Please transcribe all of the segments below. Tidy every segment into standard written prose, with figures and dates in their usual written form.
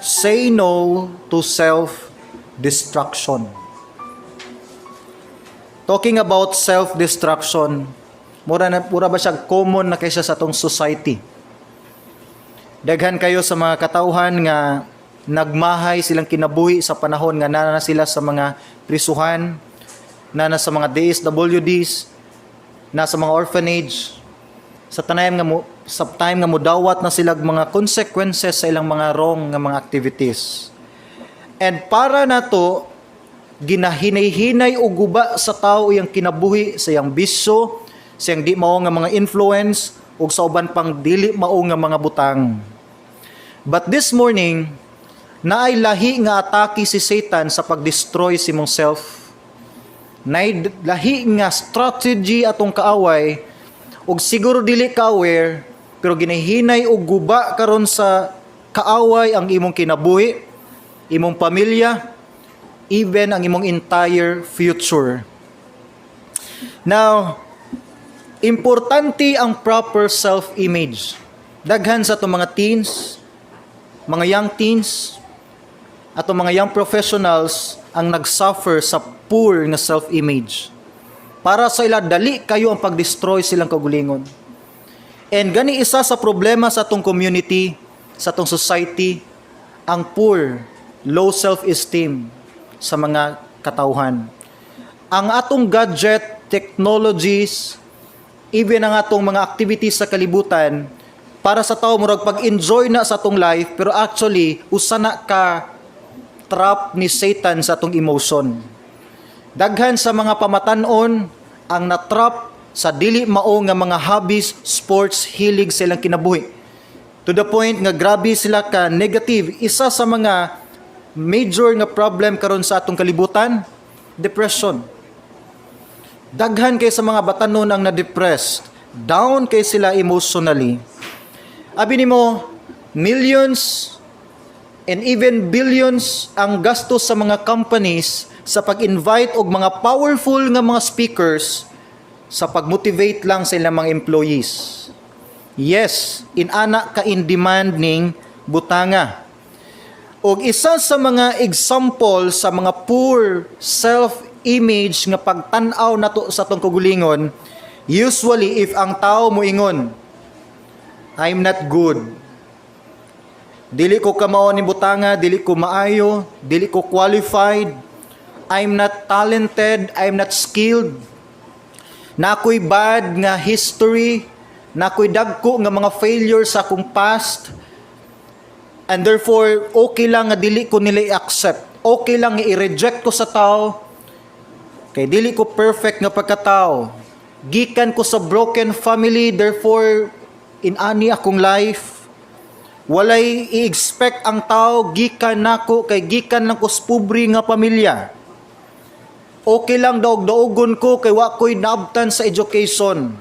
"Say No to Self-Destruction." Talking about self-destruction, mura na mura ba siya common na kaysa sa atong society? Daghan kayo sa mga katawhan nga nagmahay silang kinabuhi sa panahon nga naa na sila sa mga prisuhan, naa na sa mga DSWDs, na sa mga orphanage, sa time nga mudawat na sila mga consequences sa ilang mga wrong nga mga activities. And para nato ginahinay-hinay og guba sa tao iyang kinabuhi sa iyang bisyo, sa iyang di mao nga mga influence ug sa uban pang dili mao nga mga butang. But this morning, naay lahi nga atake si Satan sa pag-destroy sa imong self. Naay lahi nga strategy atong kaaway ug siguro dili ka aware, pero ginahinay og guba karon sa kaaway ang imong kinabuhi, imong pamilya, even ang imong entire future. Now, importante ang proper self-image. Daghan sa atong mga teens, mga young teens, atong mga young professionals ang nag-suffer sa poor nga self-image. Para sa ila, dali kayo ang pag-destroy silang kaugalingon. And gani isa sa problema sa atong community, sa atong society, ang poor, low self-esteem sa mga katawhan. Ang atong gadget, technologies, even ang atong mga activities sa kalibutan, para sa tao murag pag-enjoy na sa atong life, pero actually usa na ka trap ni Satan sa atong emotion. Daghan sa mga pamatan-on ang natrap sa dili mao nga mga hobbies, sports, hilig sa ilang kinabuhi. To the point nga grabe sila ka negative. Isa sa mga major nga problem karon sa atong kalibutan, depression. Daghan kay sa mga batanon ang na-depressed. Down kay sila emotionally. Abi nimo, millions and even billions ang gastos sa mga companies sa pag-invite og mga powerful nga mga speakers sa pag-motivate lang sa ilang mga employees. Yes, inana ka in demand ning butanga. Og isa sa mga example sa mga poor self-image nga pagtan-aw nato sa atong kaugalingon, usually if ang tao moingon, "I'm not good. Dili ko kamao ni butanga, dili ko maayo, dili ko qualified, I'm not talented, I'm not skilled. Naa ko'y bad nga history, naa ko'y dagko nga mga failure sa akong past, and therefore, okay lang nga dili ko nila i-accept. Okay lang nga i-reject ko sa tao, kay dili ko perfect nga pagkatao. Gikan ko sa broken family, therefore, inani akong life. Walay i-expect ang tao gikan nako kay gikan lang ko sa pobre nga pamilya. Okay lang daog-daogon ko kay wa ko'y naabtan sa education."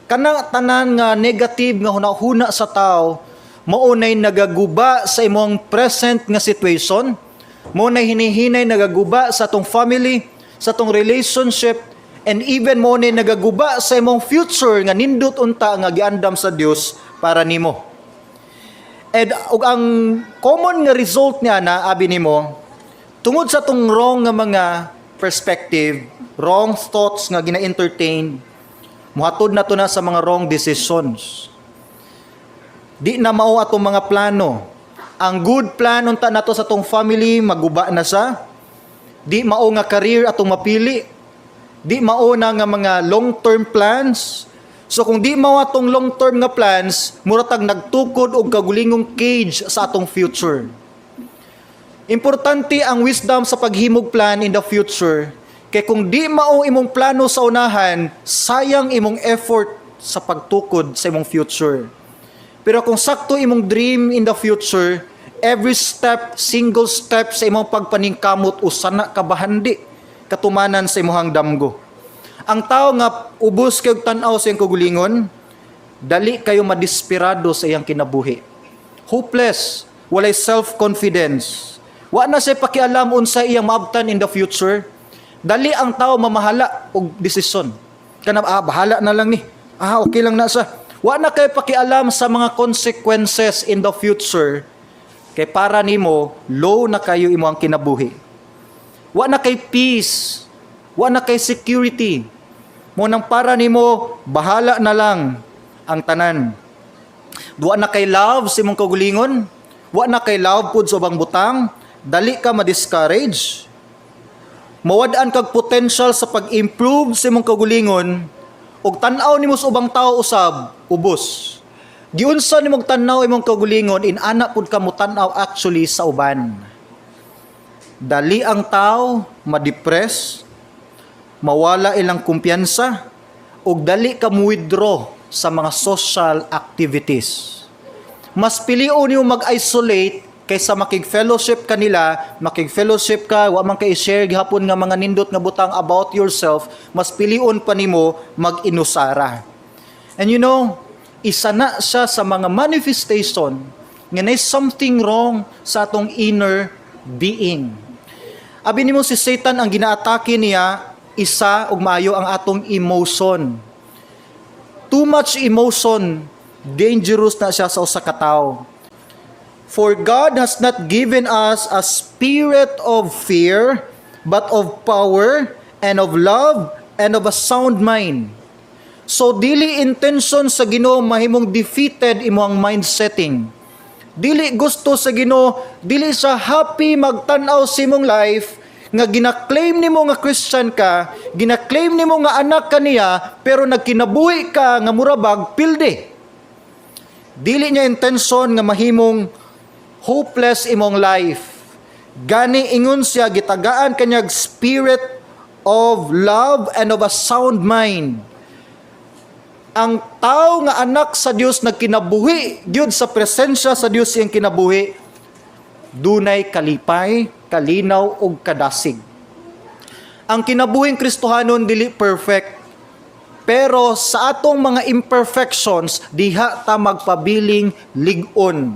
Kana tanan nga negative nga hunahuna sa tao, mao nay nagaguba sa imong present nga situation, mao nay hinihinay nagaguba sa atong family, sa atong relationship, and even mao nay nagaguba sa imong future nga nindot unta nga giandam sa Dios para nimo. And ug ang common nga result niya na, abi nimo, tungod sa atong wrong nga mga perspective, wrong thoughts nga gina-entertain, muhatod na to na sa mga wrong decisions. Di na mao atong mga plano. Ang good plan unta nato sa atong family, maguba na sa. Di mao nga career atong mapili. Di mao na nga mga long-term plans. So kung di mao atong long-term nga plans, mura tag nagtukod og kaugalingong cage sa atong future. Importante ang wisdom sa paghimog plan in the future. Kay kung di mao imong plano sa unahan, sayang imong effort sa pagtukod sa imong future. Pero kung sakto imong dream in the future, every step, single step sa imong pagpaningkamot, usa na ka bahandi katumanan sa imong damgo. Ang tao nga ubos kay og tan-aw sa iyang kaugalingon, dali kayo madesperado sa iyang kinabuhi. Hopeless, walay self-confidence. Wa na siya pakialam unsa iyang maabtan in the future. Dali ang tao mamahala og desisyon. Kana ah, bahala na lang ni. Ah, okay lang na sa. Wa na kay pakialam sa mga consequences in the future. Kay para nimo, low na kayo imo ang kinabuhi. Wa na kay peace, wa na kay security. Mao nang para nimo, bahala na lang ang tanan. Wa na kay love sa imong kaugalingon, wa na kay love pud sa ubang butang, dali ka ma-discourage. Mawad-an kag potential sa pag-improve sa imong kaugalingon ug tan-aw nimo sa ubang tao usab ubos. Giunsa nimong tan-aw imong kaugalingon, inana pud ka mo tan-aw actually sa uban. Dali ang tao ma-depress, mawala ilang kumpiyansa, ug dali ka mo-withdraw sa mga social activities. Mas pilion nimo mag-isolate kaysa makig-fellowship kanila, makig-fellowship ka, wa man kay share gihapon nga mga nindot nga butang about yourself, mas pilion pa nimo mag-inusara. And isa na siya sa mga manifestation nga na something wrong sa atong inner being. Abi nimo, si Satan, ang ginaatake niya isa ug maayo ang atong emotion. Too much emotion, dangerous na siya sa usa ka tawo. For God has not given us a spirit of fear, but of power and of love and of a sound mind. So dili intention sa Ginoo mahimong defeated imo ang mind setting. Dili gusto sa Ginoo, dili sa happy magtan-aw sa imong life nga gina-claim nimo nga Christian ka, gina-claim nimo nga anak ka niya, pero nagkinabuhi ka nga murabag pilde. Dili niya intention nga mahimong hopeless imong life. Gani ingon siya, gitagaan kanyag spirit of love and of a sound mind. Ang tao nga anak sa Dios, nagkinabuhi gyud sa presensya sa Dios iyang kinabuhi, dunay kalipay, kalinaw ug kadasig. Ang kinabuhing Kristohanon dili perfect. Pero sa atong mga imperfections, diha ta magpabiling lig-on.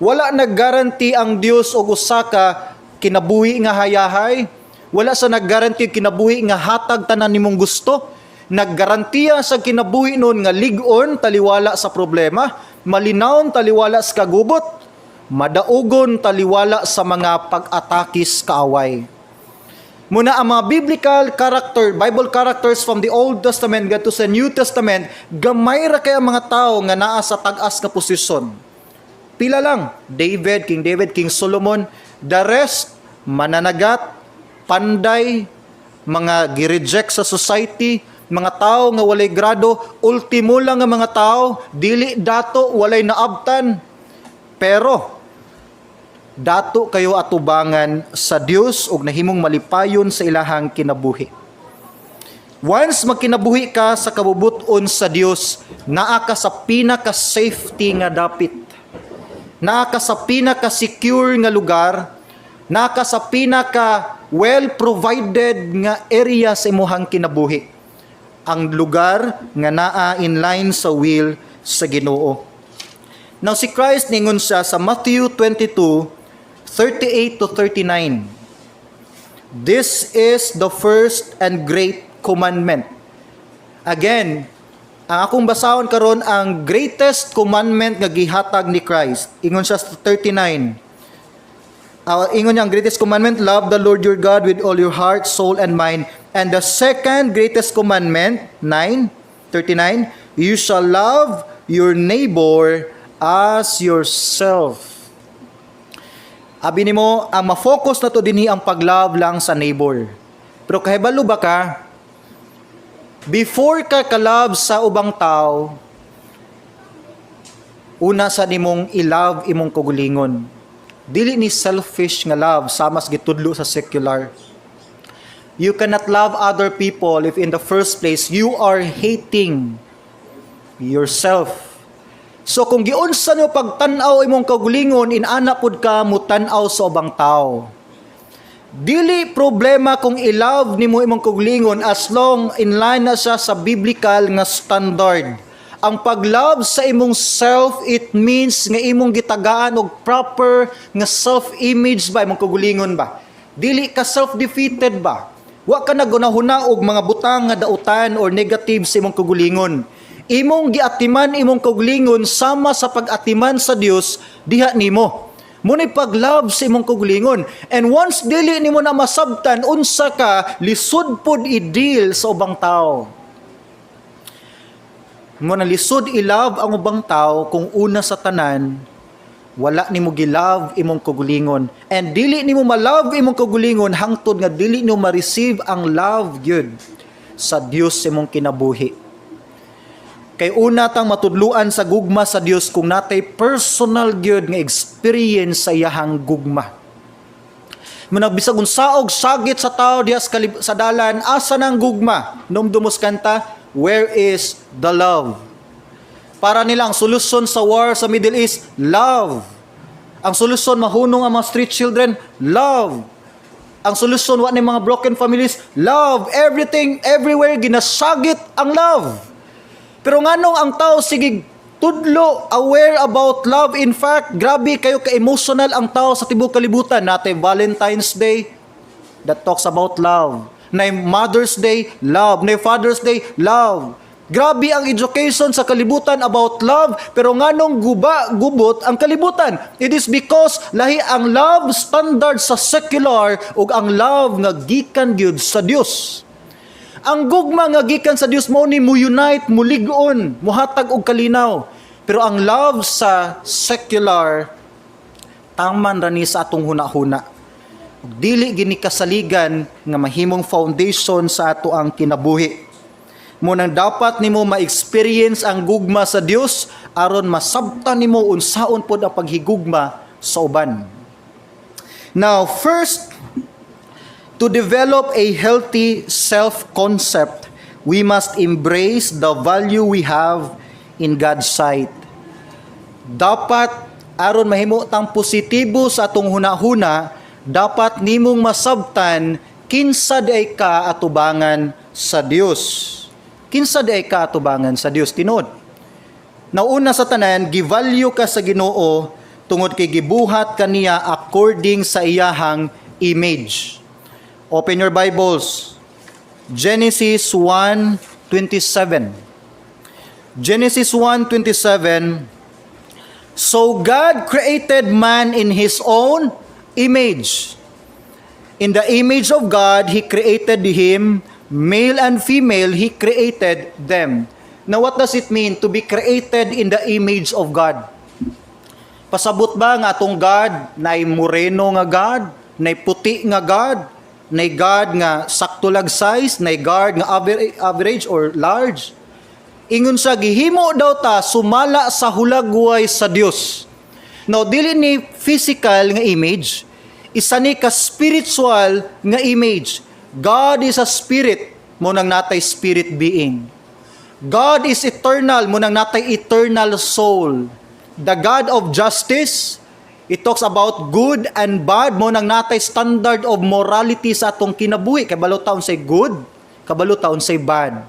Wala naggaranti ang Dios og usa ka kinabuhi nga hayahay. Wala sa naggaranti kinabuhi nga hatag tanan nimong gusto. Naggarantiya sa kinabuhi nun nga lig-on taliwala sa problema, malinawon taliwala sa kagubot, madaugon taliwala sa mga pag-atakis kaaway. Muna ang mga biblical character, Bible characters from the Old Testament ngadto sa New Testament, gamay ra kay ang mga tao nga naa sa tag-as nga posisyon. Pila lang, David, King David, King Solomon, the rest, mananagat, panday, mga gi-reject sa society, mga tao nga walay grado, ultimo lang nga mga tao, dili dato, walay naabtan. Pero dato kayo atubangan sa Dios ug nahimong malipayon sa ilahang kinabuhi. Once magkinabuhi ka sa kabubut-on sa Dios, naa ka sa pinaka safety nga dapit. Naa ka sa pinaka secure nga lugar, naa ka sa pinaka well provided nga area sa imuhang kinabuhi. Ang lugar nga naa in line sa will sa Ginoo. Now si Christ, ningon siya sa Matthew 22:38 to 39. This is the first and great commandment. Again, ang akong basahon karon, ang greatest commandment nga gihatag ni Christ. Ingon siya sa 39. Ingon niya ang greatest commandment, "Love the Lord your God with all your heart, soul, and mind." And the second greatest commandment, 9:39, "You shall love your neighbor as yourself." Abi nimo, ang ma-focus na to dinhi ang pag-love lang sa neighbor. Pero kahibalo ba ka, before ka ka-love sa ubang tao, una sa nimong i-love imong kaugalingon. Dili ni selfish nga love sama sa gitudlo sa secular. You cannot love other people if in the first place you are hating yourself. So kung giunsa nimo pagtan-aw imong kaugalingon, inana pud ka mutan-aw sa ubang tao. Dili problema kung i-love nimo imong kaugalingon as long in line na siya sa biblical nga standard. Ang pag-love sa imong self, it means nga imong gitagaan og proper nga self-image ba imong kaugalingon ba. Dili ka self-defeated ba. Wa ka nagunahuna og mga butang nga dautan or negative sa imong kaugalingon. Imong giatiman imong kaugalingon sama sa pag-atiman sa Dios diha nimo. Mao ni pag-love sa imong kaugalingon. And once dili nimo na masabtan unsa ka, lisod pod i-deal sa ubang tao. Mao na lisod i-love ang ubang tao kung una sa tanan wala nimo gi-love imong kaugalingon. And dili nimo ma-love imong kaugalingon hangtod nga dili nimo ma-receive ang love gyud sa Dios sa imong kinabuhi. Kay una tang matudluan sa gugma sa Dios kung natay personal gyud nga experience sa iyahang gugma. Mao nang bisag unsaog sagit sa tao diha sa dalan, asa nang gugma? Hinumdom sa kanta, "Where is the Love?" Para nila, ang solusyon sa war sa Middle East, love. Ang solusyon mahunong ang mga street children, love. Ang solusyon wa ni mga broken families, love. Everything, everywhere, ginasagit ang love. Pero nganong ang tao sige tudlo, aware about love? In fact, grabe kayo ka-emotional ang tao sa tibuok kalibutan. Naa tay Valentine's Day that talks about love. Na Mother's Day, love. Na Father's Day, love. Grabe ang education sa kalibutan about love, pero nganong guba, gubot ang kalibutan? It is because lahi ang love standard sa secular ug ang love nga gikan gyud sa Dios. Ang gugma nga gikan sa Dios mao ni mo unite, mulig-on, muhatag og kalinaw. Pero ang love sa secular, taman ra ni sa atong huna-huna. Ug dili gini kasaligan nga mahimong foundation sa ato ang kinabuhi. Mao nang dapat nimo ma-experience ang gugma sa Dios aron masabtan nimo unsaon pod ang paghigugma sa uban. Now, first, to develop a healthy self-concept, we must embrace the value we have in God's sight. Dapat aron mahimo tang positibo sa atong hunahuna, dapat nimong masabtan kinsa diay ka atubangan sa Dios. Kinsa diay ka atubangan sa Dios, tinuod. Nauna sa tanan, givalue ka sa Ginoo tungod kay gibuhat ka niya according sa iyahang image. Open your Bibles. Genesis 1:27. Genesis 1:27. So God created man in his own image. In the image of God, He created him, male and female, He created them. Now, what does it mean to be created in the image of God? Pasabot ba nga atong God nay moreno nga God, nay puti nga God, nay God nga sakto lag size, nay God nga average or large? Ingon sa gihimo daw ta sumala sa hulagway sa Dios. Now, dili ni physical nga image, isa ni ka spiritual nga image. God is a spirit, mao nang natay spirit being. God is eternal, mao nang natay eternal soul. The God of justice, it talks about good and bad, mao nang natay standard of morality sa atong kinabuhi. Kabalo ta unsay good, kabalo ta unsay bad.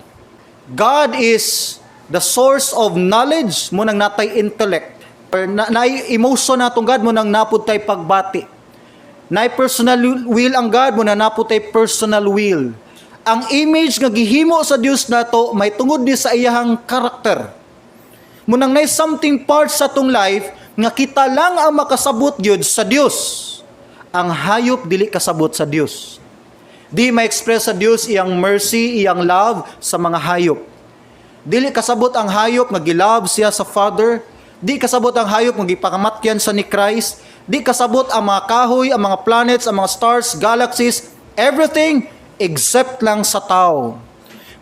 God is the source of knowledge, mao nang natay intellect. Or na emotion natong God, mao nang naa pod tay pagbati. Nay personal will ang God, mao nang naa pod tay personal will. Ang image nga gihimo sa Dios nato may tungod ni sa iyahang karakter. Mao nang nay something parts sa atong life nga kita lang ang makasabot gyud sa Dios. Ang hayop dili kasabot sa Dios. Di ma-express sa Dios iyang mercy, iyang love sa mga hayop. Dili kasabot ang hayop nga gilove siya sa Father. Di kasabot ang hayop nga gipakamatyan sa ni Christ. Di kasabot ang mga kahoy, ang mga planets, ang mga stars, galaxies, everything except lang sa tao.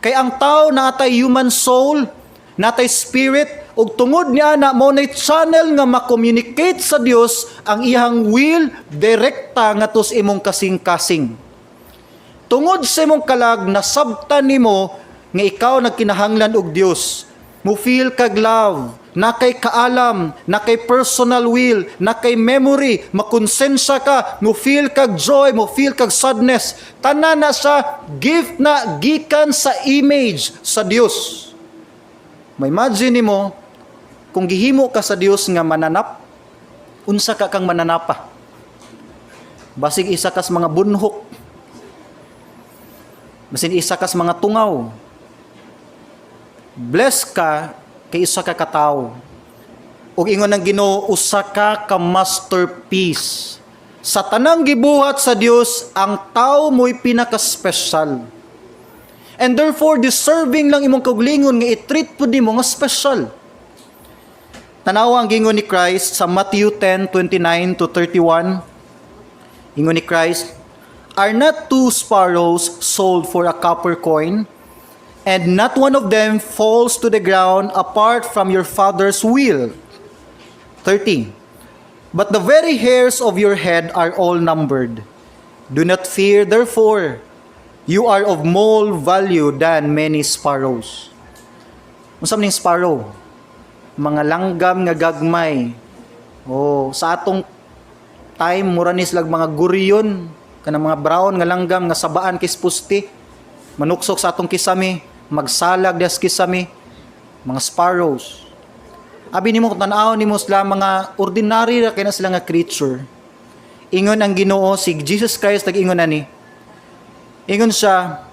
Kay ang tao natay human soul, natay spirit, ug tungod niya na mao nay channel nga ma-communicate sa Dios ang iyang will direkta ngadto sa imong kasing-kasing. Tungod sa imong kalag, nasabtan nimo nga ikaw nagkinahanglan og Dios. Mo feel kag love, na kay kaalam, na kay personal will, na kay memory, makonsensya ka, mo feel kag joy, mo feel kag sadness. Tanan na sa gift na gikan sa image sa Dios. Ma-imagine nimo kung gihimo ka sa Dios nga mananap, unsa ka kang mananapa? Basig isa kas mga bunhok. Basin isa kas mga tungaw. Bless ka kay isa ka katawo. Ug ingon ang Ginoo, usa ka ka masterpiece. Sa tanang gibuhat sa Dios, ang tao mo'y pinaka-special. And therefore, deserving lang imong kaugalingon nga i-treat pud nimo nga special. Tanawa ang gingon ni Christ sa Matthew 10:29 to 31. Ingon ni Christ, "Are not two sparrows sold for a copper coin? And not one of them falls to the ground apart from your Father's will." 30. "But the very hairs of your head are all numbered. Do not fear, therefore, you are of more value than many sparrows." Unsa man ning sparrow? Mga langgam nga gagmay. Oh, sa atong time mura ni silag mga guryon, kanang mga brown nga langgam nga sabaan kis puste. Manuksok sa atong kisame, magsalag das kisame, mga sparrows. Abi nimo kung tan-awon nimo sila, mga ordinary ra kay na sila nga creature. Ingon ang Ginoo, si Jesus Christ nag-ingon ani. Ingon siya,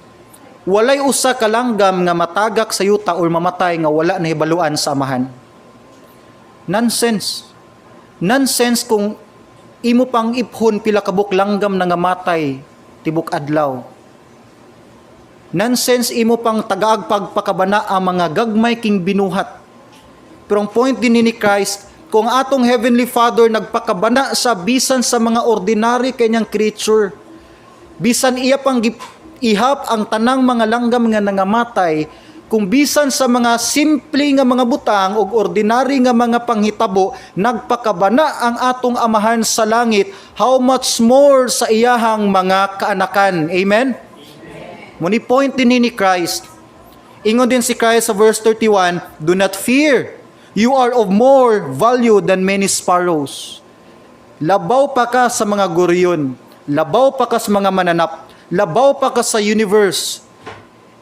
walay usa ka langgam nga matagak sa yuta or mamatay nga wala nahibaluan sa Amahan. Nonsense. Nonsense kung imo pang iphon pila ka buok langgam na nga matay tibok adlaw. Nonsense imo pang tagaag pagpakabana ang mga gagmay king binuhat. Pero ang point din ni Christ, kung atong Heavenly Father nagpakabana sa bisan sa mga ordinary kanyang creature, bisan iya pang ihap ang tanang mga langgam nga nangamatay, kung bisan sa mga simple nga mga butang ug ordinary nga mga panghitabo nagpakabana ang atong Amahan sa langit, how much more sa iyahang mga kaanakan? Amen. Muni point din ni Christ. Ingon din si Christ sa verse 31, "Do not fear. You are of more value than many sparrows." Labaw pa ka sa mga guryon. Labaw pa ka sa mga mananap. Labaw pa ka sa universe.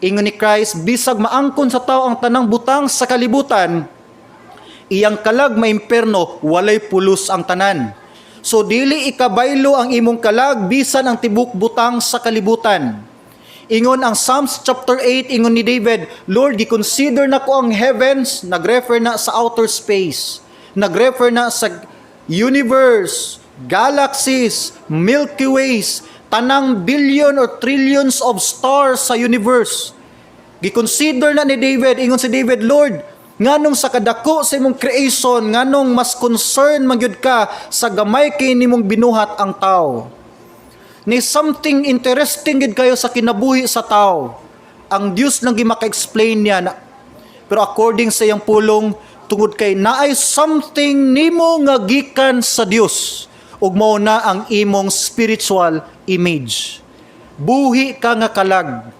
Ingon ni Christ, bisag maangkon sa tao ang tanang butang sa kalibutan, iyang kalag maimperno, walay pulos ang tanan. So dili ikabaylo ang imong kalag bisan ang tibok butang sa kalibutan. Ingon ang Psalms chapter 8, ingon ni David, "Lord, gi-consider na ko ang heavens," nagrefer na sa outer space, nagrefer na sa universe, galaxies, Milky Ways, tanang billion or trillions of stars sa universe. Gi-consider na ni David, ingon si David, "Lord, nganong sa kadako sa imong creation, nganong mas concern man gyud ka sa gamay kay nimong binuhat, ang tao?" Ni something interesting gid kayo sa kinabuhi sa tao. Ang Dios lang gi maka-explain niya na. Pero according sa iyang pulong, tungod kay naay something nimo nga gikan sa Dios ug mao na ang imong spiritual image. Buhi ka nga kalag.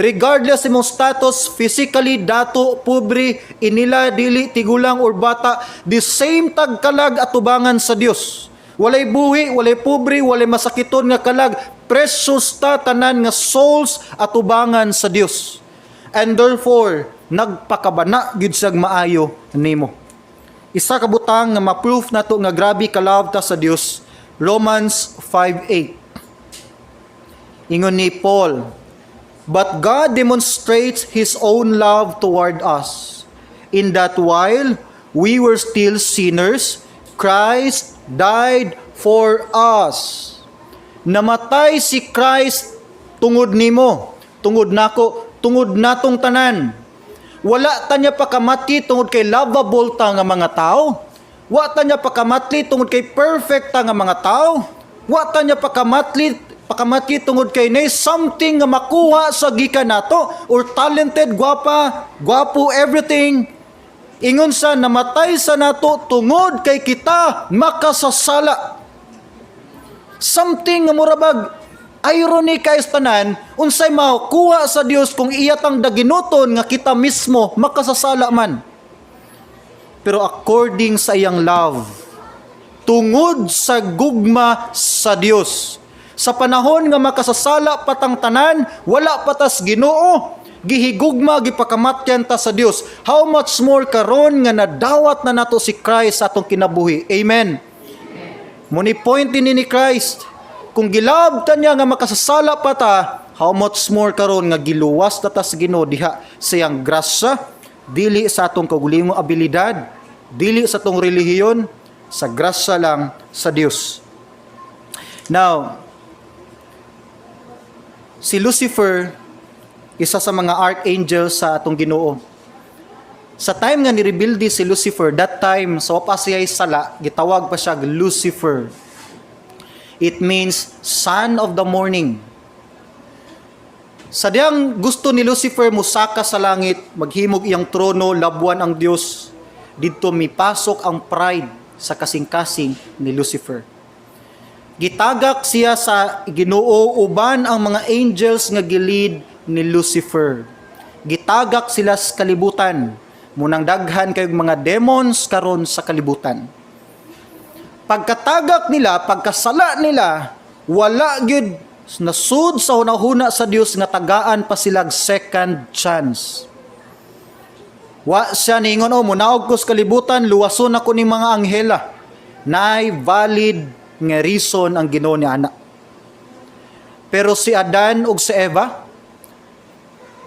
Regardless imong status physically, dato, pobre, inila, dili, tigulang or bata, the same tag kalag atubangan sa Dios. Walay buhi, walay pobre, walay masakiton nga kalag. Precious ta tanan nga souls atubangan sa Dios. And therefore, nagpakabana gyud siyag maayo nimo. Isa ka butang nga ma-proof nato nga grabe ka love ta sa Dios, Romans 5:8. Ingon ni Paul, "But God demonstrates His own love toward us, in that while we were still sinners, Christ died for us." Namatay si Christ tungod nimo, tungod nako, tungod natong tanan. Wala ta niya pakamatli tungod kay lovable ta nga mga tao. Wa ta niya pakamatli tungod kay perfect ta nga mga tao. Wa ta niya pakamatli tungod kay nay something nga makuha sa gikan nato or talented, gwapa, gwapo, everything. Ingon sa namatay sa nato tungod kay kita makasasala. Something nga murabag irony kay tanan, unsay makuha sa Dios kung iya tang daginuton nga kita mismo makasasala man? Pero according sa iyang love, tungod sa gugma sa Dios, sa panahon nga makasasala patang tanan, wala patas Ginoo, gihigugma, gipakamatyan ta sa Dios. How much more karon nga nadawat na nato si Christ sa atong kinabuhi? Amen. Muni point din ni Christ, kung gilove ta niya nga makasasala pa ta, how much more karon nga giluwas ta ta sa Ginoo diha sa iyang grasya, dili sa atong kaugalingong abilidad. Dili sa atong relihiyon, sa grasya lang sa Dios. Now, si Lucifer, isa sa mga archangel sa atong Ginoo. Sa time nga nirebilde si Lucifer, that time, sa pa siya sala, gitawag pa siya Lucifer. It means son of the morning. Sa diyang gusto ni Lucifer musaka sa langit, maghimog iyang trono, labwan ang Dios. Didto mipasok ang pride sa kasing-kasing ni Lucifer. Gitagak siya sa Ginoo uban ang mga angels nga gi-lead ni Lucifer. Gitagak sila sa kalibutan. Munang daghan kayong mga demons karon sa kalibutan. Pagkatagak nila, pagkasala nila, wala gyud nasud sa hunahuna sa Dios nga tagaan pa sila second chance. Wa siya ningon, "Oh, munaog ko sa kalibutan, luwason ako ni mga anghela." Naay valid nga reason ang Ginoo ni ana. Pero si Adan ug si Eva,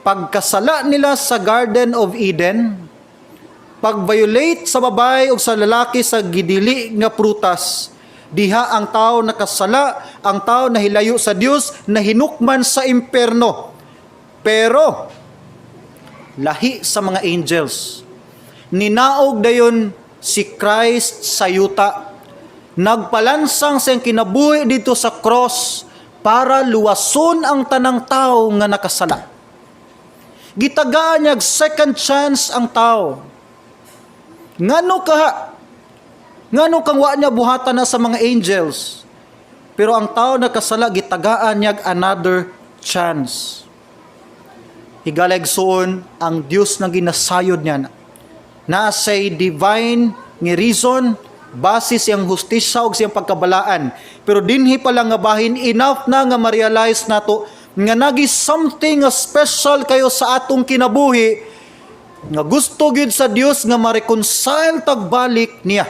pagkasala nila sa Garden of Eden, pag-violate sa babae ug sa lalaki sa gidili nga prutas, diha ang tao nakasala, ang tao nahilayo sa Dios, nahinukman sa imperno. Pero lahi sa mga angels, ninaog dayon si Christ sa yuta. Nagpalansang siyang kinabuhi dito sa cross para luwason ang tanang tao nga nakasala. Gitagaan niya second chance ang tao. Ngano kaha? Ngano kang wa niya buhatan na sa mga angels? Pero ang tao nakasala, gitagaan niya another chance. Higala, igsoon, ang Dios nang ginasayod niya. Naa say divine nga reason, base siyang hustisya ug siyang pagkabalaan. Pero dinhi pa lang nga bahin, enough na nga ma-realize nato nga nagi something nga special kayo sa atong kinabuhi nga gusto gyud sa Dios nga ma-reconcile tagbalik niya.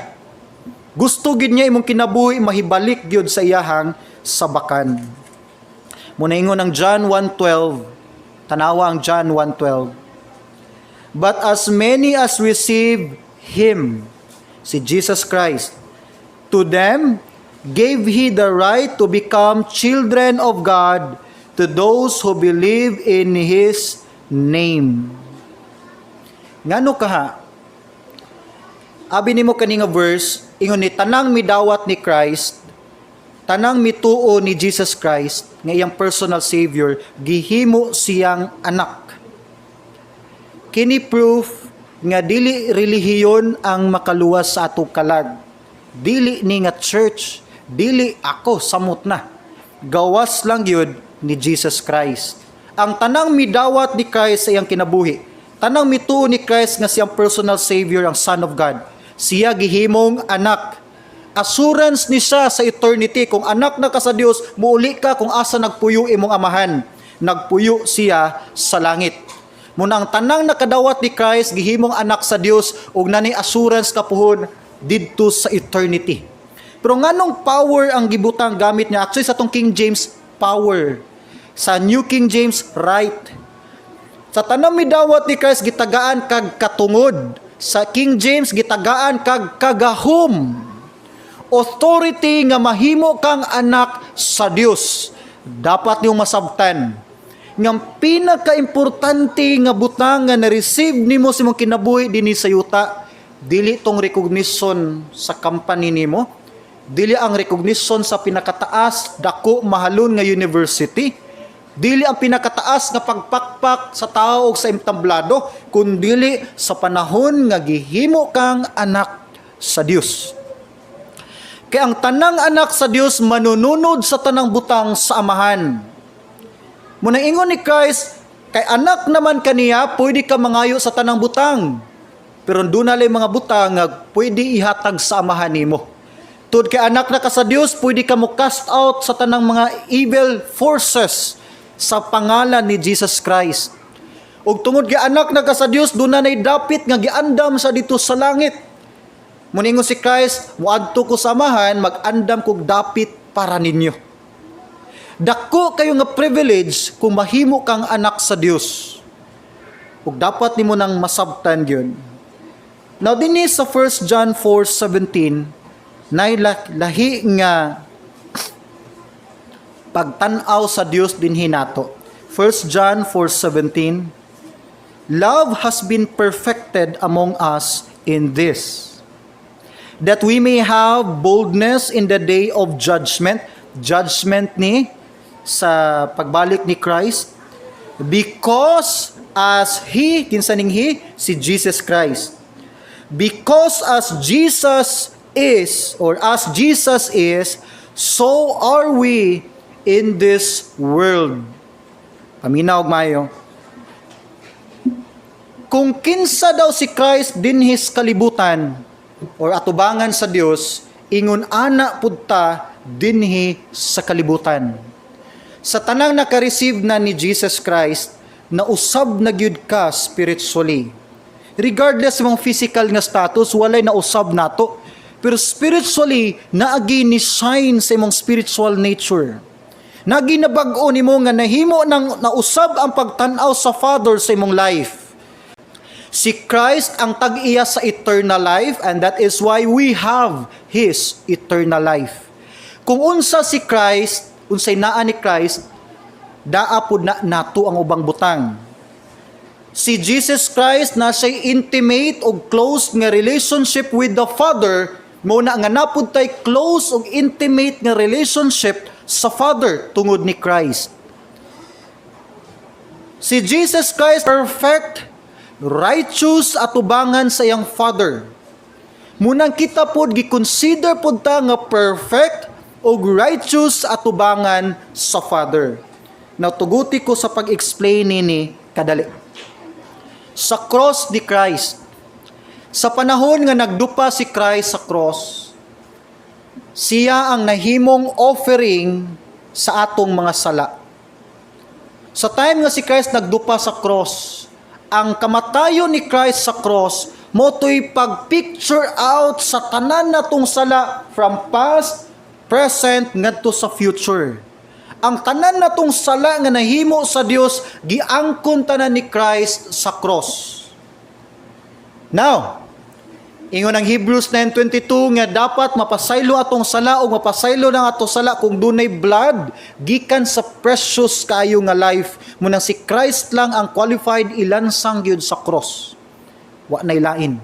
Gusto gyud niya imong kinabuhi mahibalik gyud sa iyahang sabakan. Muna ingon ang John 1:12. Tanawa ang John 1:12. "But as many as receive Him," si Jesus Christ, "to them gave He the right to become children of God, to those who believe in His name." Ngano kaha? Abi nimo kani nga verse, ingon ni tanang midawat ni Christ, tanang mituo ni Jesus Christ nga iyang personal savior, gihimo siyang anak. Kini proof nga dili relihiyon ang makaluwas sa atong kalag. Dili ni nga church, dili ako, samot na. Gawas lang yun ni Jesus Christ. Ang tanang midawat ni Christ sa iyang kinabuhi, tanang mituo ni Christ nga siyang personal savior, ang Son of God, siya gihimong anak. Assurance ni siya sa eternity. Kung anak na ka sa Dios, muuli ka kung asa nagpuyo imong amahan. Nagpuyo siya sa langit. Muna ang tanang nakadawat ni Christ gihimong anak sa Dios ug nani assurance kapuhon didto sa eternity. Pero nganong power ang gibutang gamit niya? Actually, sa atong King James, power. Sa New King James, right. Sa tanang midawat ni Christ, gitagaan kag katungod. Sa King James, gitagaan kag kagahom. Authority nga mahimo kang anak sa Dios. Dapat niyong masabtan nga pinakaimportante nga butang nga na-receive nimo sa imong kinabuhi dinhi sa yuta, dili tong recognition sa company nimo, dili ang recognition sa pinakataas, dako, mahalon nga university, dili ang pinakataas nga pagpakpak sa tao ug sa entablado, kundili sa panahon nga gihimo kang anak sa Dios. Kay ang tanang anak sa Dios manununod sa tanang butang sa amahan. Muna ingon ni Christ, kay anak naman kaniya, pwede ka mangayo sa tanang butang. Pero doon na mga butang nga pwede ihatag sa amahan nimo. Tud kay anak na ka sa Dios, pwede ka mo cast out sa tanang mga evil forces sa pangalan ni Jesus Christ. Ug tungod kay anak na ka sa Dios, doon na dapit nga giandam sa dito sa langit. Muningon si Christ, "Muadto ko sa amahan, mag-andam kog dapit para ninyo." Dako kayo nga privilege kung mahimo kang anak sa Dios. Ug dapat nimo nang masabtan yun. Now, dinhi sa 1 John 4:17, nay lahi nga pagtan-aw sa Dios dinhi nato. 1 John 4:17: "Love has been perfected among us in this, that we may have boldness in the day of judgment." Judgment ni sa pagbalik ni Christ. "Because as He," kinsa ning He? Si Jesus Christ. "Because as Jesus is, or as Jesus is, so are we in this world." Paminaw og maayo. Kung kinsa daw si Christ dinhi sa kalibutan or atubangan sa Dios, ingon ana pud ta dinhi sa kalibutan. Sa tanang naka-receive na ni Jesus Christ, nausab na gyud ka spiritually. Regardless mong physical nga status, walay nausab nato. Pero spiritually, naagi ni shine sa imong spiritual nature. Naagi nabag-o nimo nga nahimo nang nausab ang pagtan-aw sa Father sa imong life. Si Christ ang tag-iya sa eternal life, and that is why we have His eternal life. Kung unsa si Christ, unsay naa ni Christ, daa pud na nato ang ubang butang. Si Jesus Christ na siya'y intimate o close nga relationship with the Father, mao na nga naa pud tay close ug intimate nga relationship sa Father tungod ni Christ. Si Jesus Christ perfect, righteous atubangan sa iyang Father. Munang kita pod gi-consider pod ta nga perfect ug righteous atubangan sa Father. Now tuguti ko sa pag-explain nini kadali. Sa cross ni Christ, sa panahon nga nagdupa si Christ sa cross, siya ang nahimong offering sa atong mga sala. Sa time nga si Christ nagdupa sa cross, ang kamatayon ni Christ sa cross mao to'y pag-picture out sa tanan natong sala from past, present, ngadto sa future. Ang tanan natong sala nga nahimo sa Dios, giangkon tanan ni Christ sa cross. Now, ingon ang Hebrews 9:22 nga dapat mapasaylo atong sala o mapasaylo ng atong sala kung dunay blood gikan sa precious kaayo nga life mo nang si Christ lang ang qualified ilansang gyud sa cross. Wa nay lain.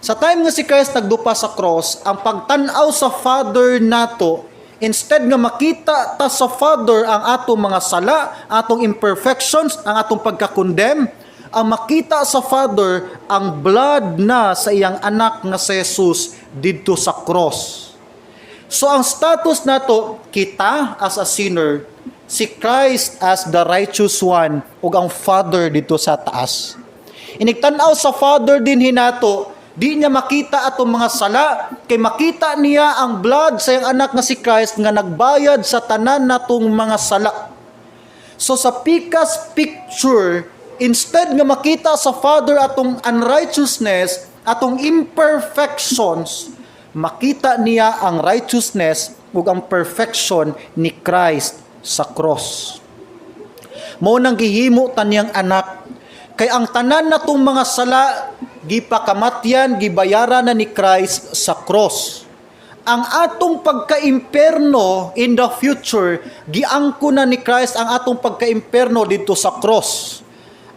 Sa time nga si Christ nagdupa sa cross, ang pagtan-aw sa Father nato, instead nga makita ta sa Father ang atong mga sala, atong imperfections, ang atong pagka-condemn, ang makita sa Father ang blood na sa iyang anak nga si Jesus didto sa cross. So ang status nato, kita as a sinner, si Christ as the righteous one, ug ang Father didto sa taas. Inigtan-aw sa Father dinhi nato, di niya makita atong mga sala, kay makita niya ang blood sa iyang anak nga si Christ nga nagbayad sa tanan natong mga sala. So sa pikas picture, instead nga makita sa Father atong unrighteousness, atong imperfections, makita niya ang righteousness ug ang perfection ni Christ sa cross. Mao nang gihimo ta niyang anak kay ang tanan natong mga sala gipakamatyan, gibayaran na ni Christ sa cross. Ang atong pagka-imperno in the future, giangko na ni Christ ang atong pagka-imperno didto sa cross.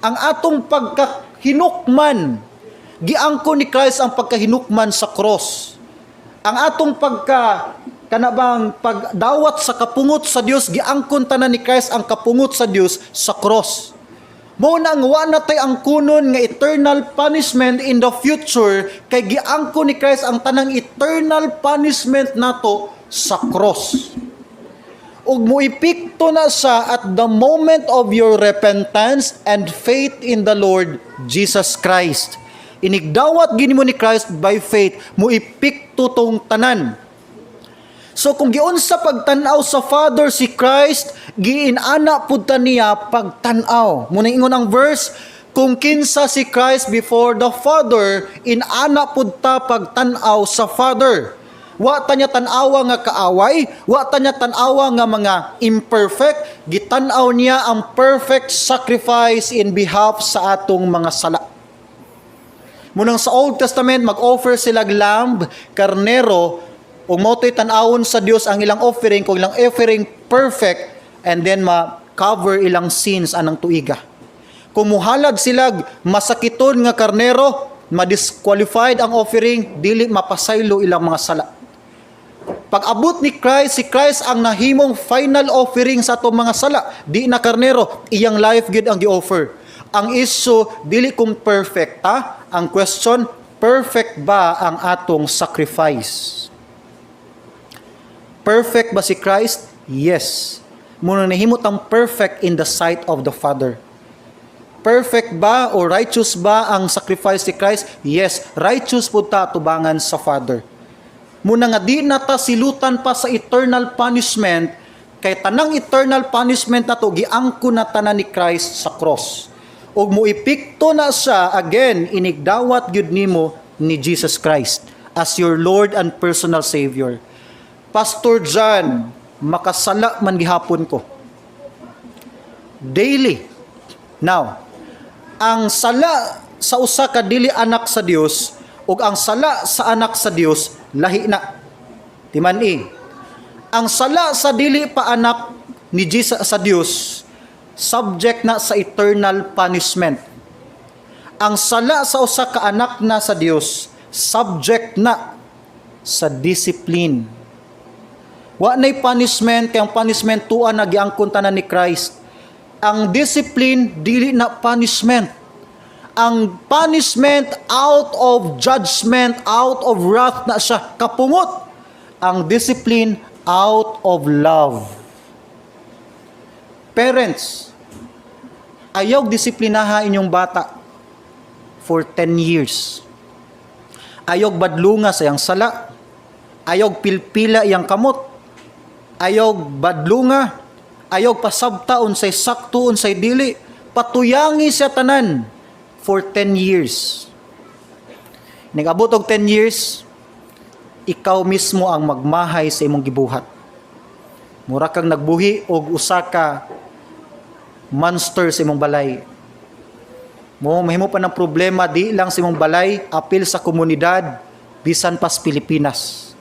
Ang atong pagkahinukman, giangko ni Christ ang pagkahinukman sa cross. Ang atong pagka kana bang pagdawat sa kapungot sa Dios, giangkon tanan ni Christ ang kapungot sa Dios sa cross. Mao na ang wa na tay angkunon nga eternal punishment in the future kay giangkon ni Christ ang tanang eternal punishment nato sa cross. Ug moepekto na siya at the moment of your repentance and faith in the Lord Jesus Christ. Inigdawat gyud nimo ni Christ by faith, moepekto tong tanan. So kung giunsa pagtan-aw sa Father si Christ, giinana pud ta niya pagtan-aw. Muna ingon ang verse, kung kinsa si Christ before the Father, inana pud ta pagtan-aw sa Father. Wa ta niya tan-awa nga kaaway, wa ta niya tan-awa nga mga imperfect, gitan-aw niya ang perfect sacrifice in behalf sa atong mga sala. Munang sa Old Testament, mag-offer sila lamb, karnero, ug mao to'y tan-awon sa Dios ang ilang offering, kung ilang offering perfect, and then ma-cover ilang sins anang tuiga. Kung muhalad sila masakiton nga karnero, ma-disqualified ang offering, dili mapasaylo ilang mga sala. Pag abot ni Christ, si Christ ang nahimong final offering sa atong mga sala. Di na karnero, iyang life gid ang gi-offer. Ang issue, dili kung perfect ta. Ang question, perfect ba ang atong sacrifice? Perfect ba si Christ? Yes. Muna nahimo tang perfect in the sight of the Father. Perfect ba o righteous ba ang sacrifice ni Christ? Yes, righteous pud ta tubangan sa Father. Muna nga di na ta silutan pa sa eternal punishment, kay tanang eternal punishment nato giangko na tanan ni Christ sa cross. Ug moepekto na siya again, inigdawat gyud nimo ni Jesus Christ as your Lord and personal Savior. Pastor John, makasala man gihapon ko. Daily. Now, ang sala sa usa ka dili anak sa Dios ug ang sala sa anak sa Dios, lahi na. Timan-i. Ang sala sa dili pa anak ni Jesus sa Dios, subject na sa eternal punishment. Ang sala sa usa ka anak na sa Dios, subject na sa discipline. Wa nay punishment, kay ang punishment tuwa na giangkon tanan ni Christ. Ang discipline, dili na punishment. Ang punishment, out of judgment, out of wrath na siya, kapungot. Ang discipline, out of love. Parents, ayaw disiplinaha inyong bata for 10 years. Ayaw badlunga sa iyang sala. Ayaw pilpila iyang kamot. Ayaw badlunga. Ayaw pasabta unsay sakto, unsay dili. Patuyangi siya tanan for 10 years. Nag-abot og 10 years, ikaw mismo ang magmahay sa imong gibuhat. Mura kang nagbuhi og usa ka monster sa imong balay. Mo mahimo pa ng problema di lang sa imong balay, apil sa komunidad, bisan pas Pilipinas.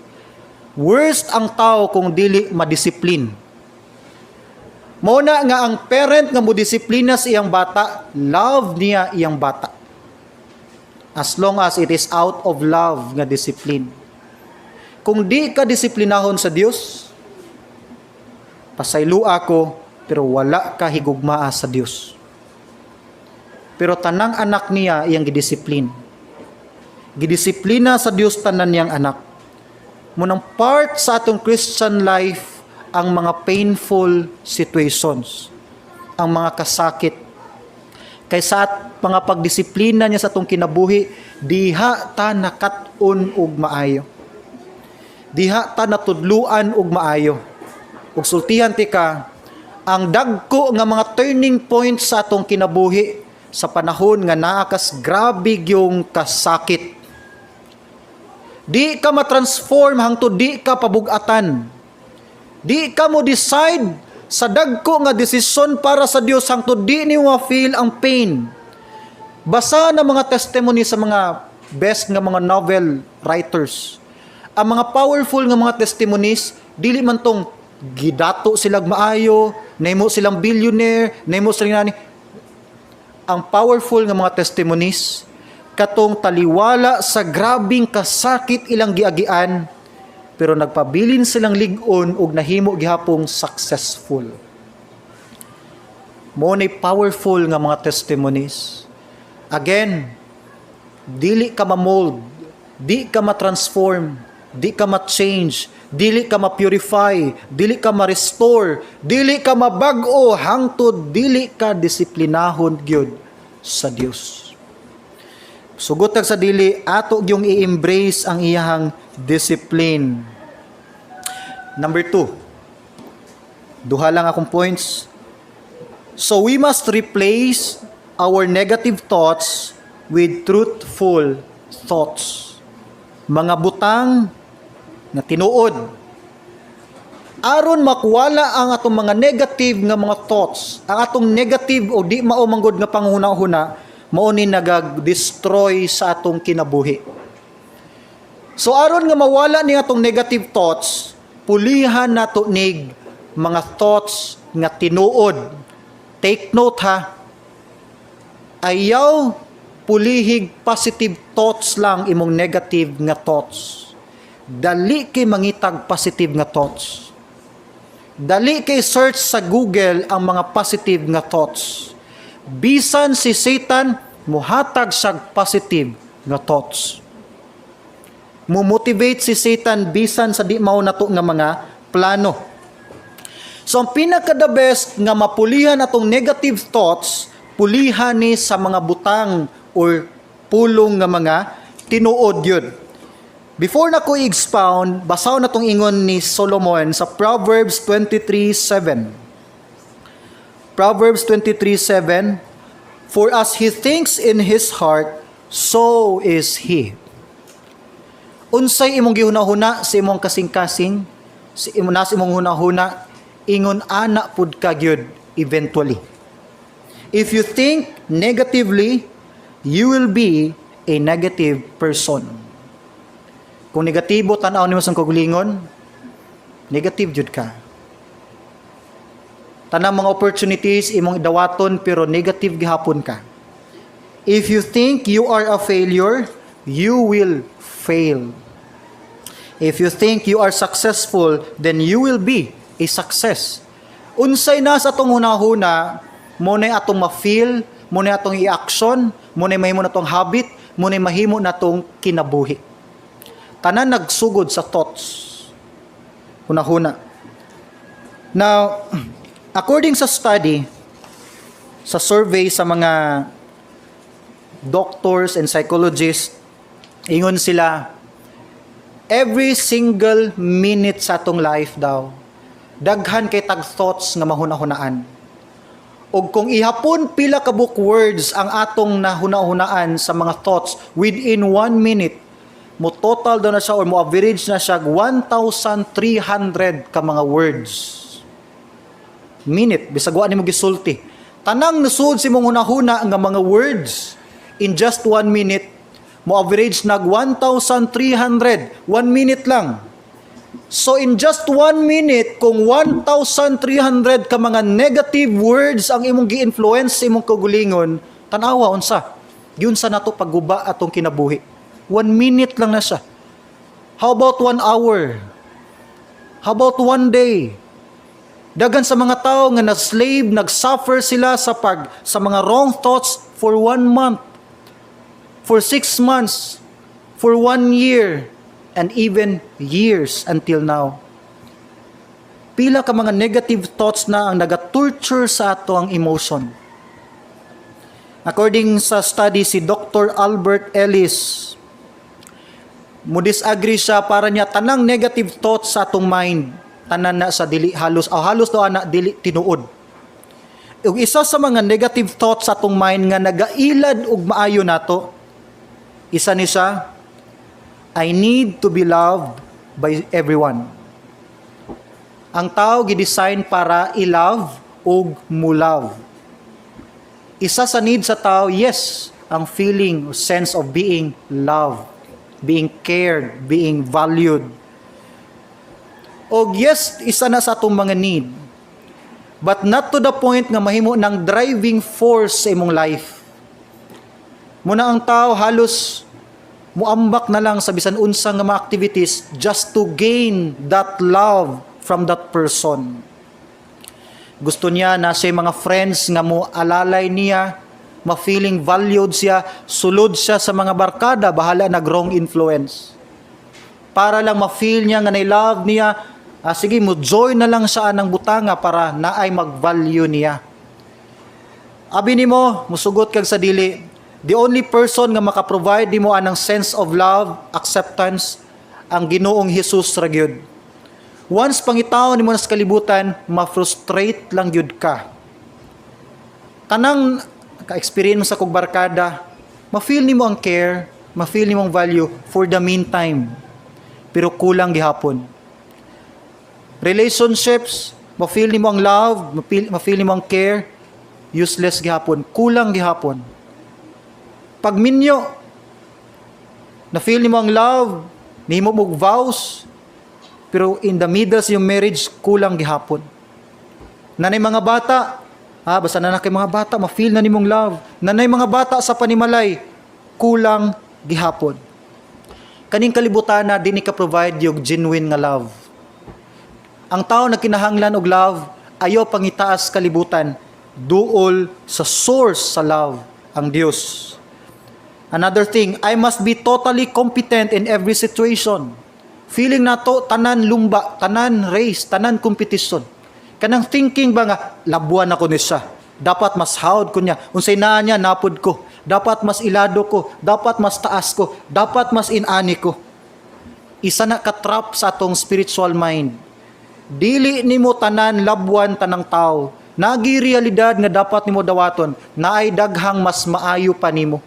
Worst ang tao kung dili madisiplin. Mao na nga ang parent nga modisiplina sa iyang bata, love niya iyang bata. As long as it is out of love nga discipline. Kung di ka disiplinahon sa Dios, pasayloa ko, pero wala ka higugmaa sa Dios. Pero tanang anak niya iyang gidisiplin. Gidisiplina sa Dios tanan niyang anak. Munang part sa atong Christian life ang mga painful situations, ang mga kasakit. Kay sa at mga pagdisiplina niya sa atong kinabuhi, diha ta nakat-on og maayo. Diha ta natudluan og maayo. Ug sultihan ti ka, ang dagko nga mga turning points sa atong kinabuhi sa panahon nga naa kas grabe yung kasakit. Di ka matransform hangtod di ka pabugatan. Di ka mo decide sa dagko nga desisyon para sa Dios hangtod di nimo ma-feel ang pain. Basa na mga testimony sa mga best nga mga novel writers. Ang mga powerful nga mga testimonies, dili man tong gidato silang maayo, nahimo silang billionaire, nahimo silang nani. Ang powerful nga mga testimonies, katong taliwala sa grabing kasakit ilang giagian, pero nagpabilin silang lig-on ug nahimo gihapong successful. Mo ni powerful nga mga testimonies. Again, dili ka ma-mold, di ka ma-transform, di ka ma-change, dili ka ma-purify, dili ka ma-restore, dili ka mabag-o hangtod dili ka disiplinahon gyud sa Dios. Sugot sa dili, ato gyung i-embrace ang iyahang discipline. Number 2. Duha lang akong points. So we must replace our negative thoughts with truthful thoughts. Mga butang na tinuod. Aron makuwala ang atong mga negative nga mga thoughts, ang atong negative o di mao manggod nga panghuna-huna, Mao ni nagag-destroy sa atong kinabuhi. So aron nga mawala ni atong negative thoughts, pulihan nato nig mga thoughts nga tinuod. Take note ha. Ayaw pulihig positive thoughts lang imong negative nga thoughts. Dali kay mangitag positive nga thoughts. Dali kay search sa Google ang mga positive nga thoughts. Bisan si Satan muhatag siyag positive nga thoughts. Mo-motivate si Satan bisan sa di mao nato nga mga plano. So ang pinaka the best nga mapulihan atong negative thoughts, pulihan ni sa mga butang or pulong nga mga tinuod yun. Before na ko i-expound, basaw na tong ingon ni Solomon sa Proverbs 23:7. Proverbs 23:7, "For as he thinks in his heart, so is he." Unsay imong gihuna-huna sa imong kasing-kasing, sa imo nas imong hunahuna, ingon ana pud ka gyud eventually. If you think negatively, you will be a negative person. Kung negatibo tan-aw nimo sa kaugalingon, negative jud ka. Tanang mga opportunities imong dawaton pero negative gihapon ka. If you think you are a failure, you will fail. If you think you are successful, then you will be a success. Unsay na sa atong hunahuna, mo na atong ma-feel, mo na atong i-action, mo na mahimo natong habit, mo na mahimo natong kinabuhi. Tanan nagsugod sa thoughts. Hunahuna. Now, according sa study, sa survey sa mga doctors and psychologists, ingon sila, every single minute sa atong life daw, daghan kay tag thoughts nga mahuna-hunaan. Og kung ihapon pila ka book words ang atong nahuna-hunaan sa mga thoughts within one minute, mo total daw na siya or mo average na siya 1,300 ka mga words. Minute, bisag wa nimo gisulti. Tanang nasud sa imong hunahuna nga mga words in just one minute, mo average nag 1,300. One minute lang. So in just one minute, kung 1,300 ka mga negative words ang imong gi-influence sa imong kaugalingon, tanawa unsa. Giunsa nato pagguba atong kinabuhi. One minute lang na siya. How about one hour? How about one day? Daghan sa mga tao nga na-slave, nag-suffer sila sa mga wrong thoughts for one month, for 6 months, for one year, and even years until now. Pila ka mga negative thoughts na ang naga-torture sa ato ang emotion. According sa study si Dr. Albert Ellis, mo disagree siya. Para niya, tanang negative thoughts sa atong mind, tanan na sa dili halos o halos daw ana dili tinuod. Ug isa sa mga negative thoughts sa atong mind nga nagailad og maayo nato, isa ni siya, "I need to be loved by everyone." Ang tao gi-design para i-love ug mo-love. Isa sa need sa tao, yes, ang feeling, sense of being loved, being cared, being valued. Og yes, isa na sa atong mga need. But not to the point nga mahimo ng driving force sa imong life. Muna ang tao halos muambak na lang sa bisan unsa nga mga activities just to gain that love from that person. Gusto niya na siya mga friends nga mo alalay niya, ma-feeling valued siya, sulod siya sa mga barkada, bahala nag wrong influence. Para lang ma-feel niya nga na-love niya, sige, mo join na lang siya ng butanga para naay mag-value niya. Abi nimo, musugot kag sa dili, the only person nga maka-provide nimo anang sense of love, acceptance, ang Ginoong Hesus ra gyud. Once pangitaon nimo na sa kalibutan, ma-frustrate lang gyud ka. Tanang ka-experience mo sa kog barkada, ma-feel nimo ang care, ma-feel nimo ang value for the meantime. Pero kulang gihapon. Relationships, ma-feel nimo ang love, ma-feel nimo ang care, useless gihapon, kulang gihapon. Pagminyo, na feel nimo ang love, nihimo mo vows, pero in the middle sa iyong marriage, kulang gihapon. Nanay mga bata, basta na kay mga bata, ma-feel na nimong love. Nanay mga bata sa panimalay, kulang gihapon. Kaning kalibutan na di ni ka provide yung genuine nga love. Ang tao na kinahanglan og love, ayaw pangitaas kalibutan, duol sa source sa love, ang Dios. Another thing, I must be totally competent in every situation. Feeling nato tanan lumba, tanan race, tanan competition. Kanang thinking ba nga labuan ako ni siya. Dapat mas hawd ko niya. Unsay naa niya, napod ko. Dapat mas ilado ko, dapat mas taas ko, dapat mas inani ko. Isa na ka-trap sa atong spiritual mind. Dili nimo tanan labwan tanang tao. Nagi realidad nga dapat nimo dawaton, naay daghang mas maayo pa nimo.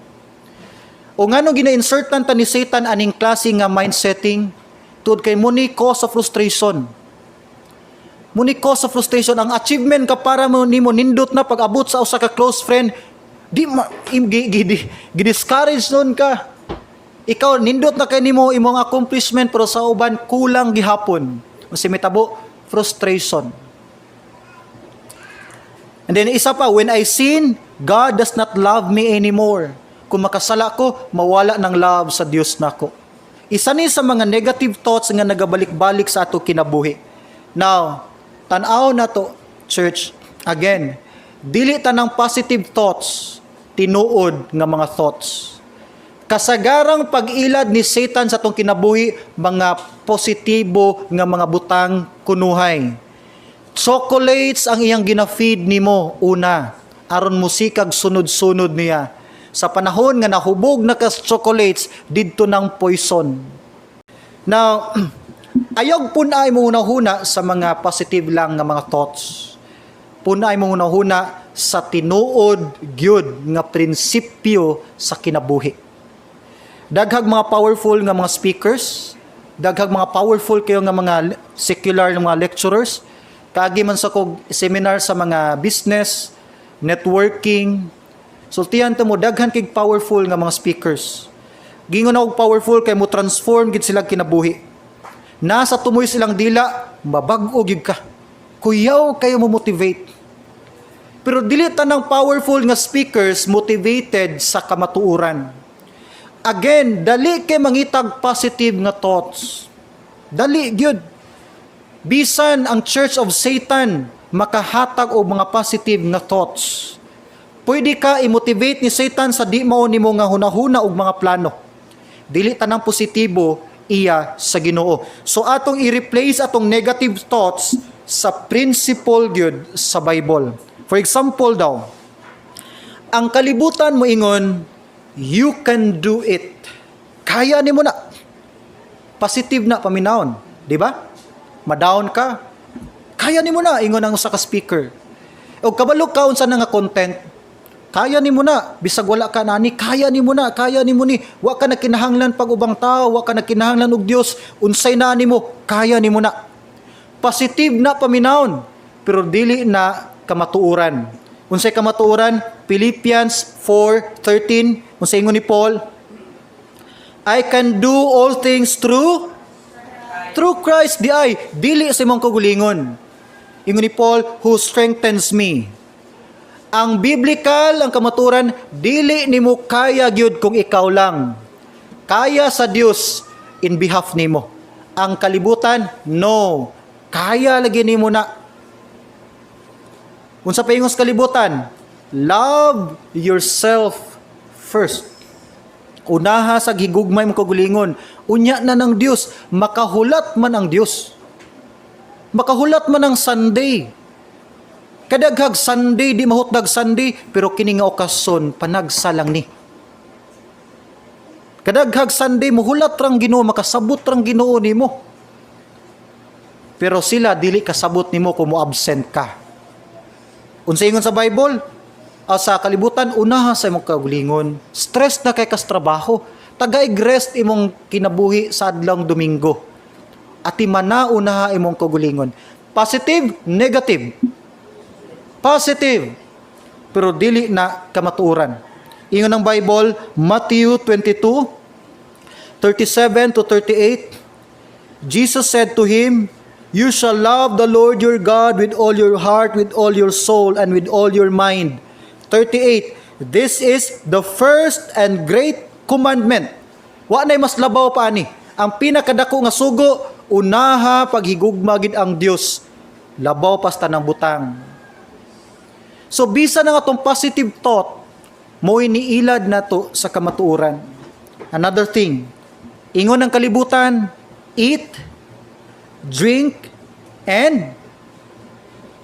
O ngano gina-insertan ta ni Satan aning klase nga mind setting? Tuod kay mao ni cause of frustration. Mao ni cause of frustration ang achievement ka para mo nimo nindot na pag-abot sa usa ka close friend, di ma, im, gi, gi, gi, gi-discourage nun ka. Ikaw nindot na kay nimo imong accomplishment, pero sa uban kulang gihapon. Unsa mitabo? Frustration. And then isa pa, when I sin, God does not love me anymore. Kung makasala ko, mawala ng love sa Dios nako. Isa ni sa mga negative thoughts nga nagabalik-balik sa ato kinabuhi. Now, tan-aw na to, church, again, dili tanang positive thoughts, tinuod nga mga thoughts. Kasagarang pag-ilad ni Satan sa atong kinabuhi, mga positibo nga mga butang kunuhay. Chocolates ang iyang gina-feed nimo una aron musikag sunod-sunod niya. Sa panahon nga nahubog na kas chocolates, didto ng poison. Now, ayaw pun-ay mo huna sa mga positive lang nga mga thoughts. Pun-ay mo huna sa tinuod gyud nga prinsipyo sa kinabuhi. Daghag mga powerful nga mga speakers, daghag mga powerful kayo nga mga secular nga mga lecturers, kaagi man sa kog seminar sa mga business, networking, sultihan ta mo, daghan kay powerful nga mga speakers. Gingon ako powerful kay mo transform gid sila kinabuhi. Nasa tumoy silang dila, mabag-o gyud ka. Kuyaw kayo mo motivate. Pero dili tanang powerful nga speakers motivated sa kamatuoran. Again, dali kay mangitag positive nga thoughts. Dali gyud. Bisan ang Church of Satan makahatag og mga positive nga thoughts. Pwede ka i-motivate ni Satan sa di mao nimo nga hunahuna og mga plano. Dili tanang positibo iya sa Ginoo. So atong i-replace atong negative thoughts sa principle gyud sa Bible. For example daw, ang kalibutan mo ingon, "You can do it." Kaya nimo na. Positive na paminawon, di ba? Ma-down ka. "Kaya nimo na," ingon ang usa ka speaker. O kabalo ka unsa na nga content. "Kaya nimo na, bisag wala ka nani, kaya nimo na, kaya nimo ni. Wa ka na kinahanglan pag ubang tao, wa ka na kinahanglan og Dios, unsay na nimo, kaya nimo na." Positive na paminawon, pero dili na kamatuoran. Unsay kamatuoran? Philippians 4:13, unsay ingon ni Paul? "I can do all things through Christ di ay, dili sa imong kaugalingon." Ingon ni Paul, "who strengthens me." Ang biblical, ang kamaturan, dili nimo kaya gyud kung ikaw lang. Kaya sa Dios in behalf nimo. Ang kalibutan, no. Kaya lagi nimo na. Unsa pa ingon sa kalibutan? Love yourself first. Unaha sa higugmay mo kaugalingon. Unya na ng Dios, makahulat man ang Dios. Makahulat man ang Sunday. Kadaghag Sunday, di mahutdag Sunday, pero kini nga okasyon, panagsa lang ni. Kadaghag Sunday, muhulat rang Ginoo, makasabot rang Ginoo nimo. Pero sila dili kasabot nimo kung mo absent ka. Unsa ingon sa Bible? Sa kalibutan, unaha sa imong kaugalingon. Stress na kay kas trabaho. Tagaig rest imong kinabuhi sa adlawng Domingo. Atimana unaha imong kaugalingon. Positive, negative. Positive. Pero dili na kamatuoran. Ingon ng Bible, Matthew 22, 37 to 38, Jesus said to him, "You shall love the Lord your God with all your heart, with all your soul, and with all your mind." 38, "This is the first and great commandment." Wa nay mas labaw pa ani. Ang pinakadako nga sugo, unaha paghigugma gid ang Dios. Labaw pa sa tanang butang. So bisan ang atong positive thought, mo'y niilad nato sa kamatuoran. Another thing, ingon ng kalibutan, "Eat, drink, and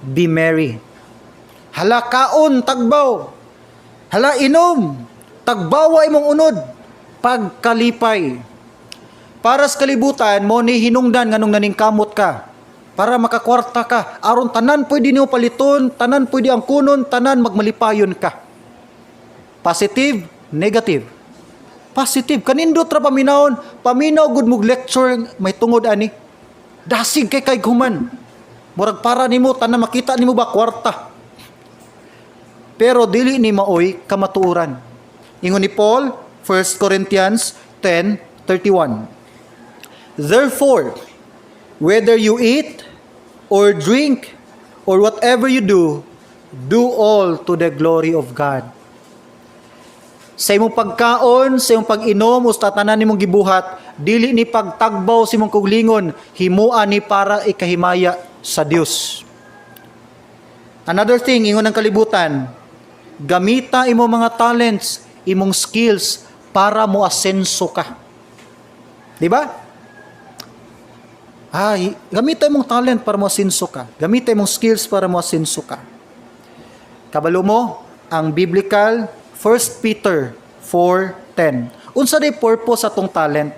be merry." Hala kaon, tagbaw. Hala inom, tagbawa imong unod, pagkalipay. Para sa kalibutan, mao ni hinungdan nganong naningkamot ka. Para makakwarta ka. Aron tanan pwede nimo paliton, tanan pwede ang kunon, tanan magmalipayon ka. Positive, negative. Positive. Kanindot ra paminawon. Paminaw gud mog lecture may tungod ani. Dasig kay kay human. Murag para nimo tanan makita nimo ba kwarta. Pero dili ni maoy kamatuoran. Ingon ni Paul, 1 Corinthians 10:31. "Therefore, whether you eat or drink or whatever you do, do all to the glory of God." Sa imong pagkaon, sa imong pag-inom, o sa tanan nimong gibuhat, dili ni pagtagbaw sa imong kaugalingon, himua ni para ikahimaya sa Dios. Another thing, ingon ng kalibutan, "Gamita imong mga talents, imong skills para mo asenso ka." Di ba? Ay, gamita imong talent para mo asenso ka. Gamita imong skills para mo asenso ka. Kabalo mo, ang biblical 1 Peter 4:10. Unsa day purpose atong talent?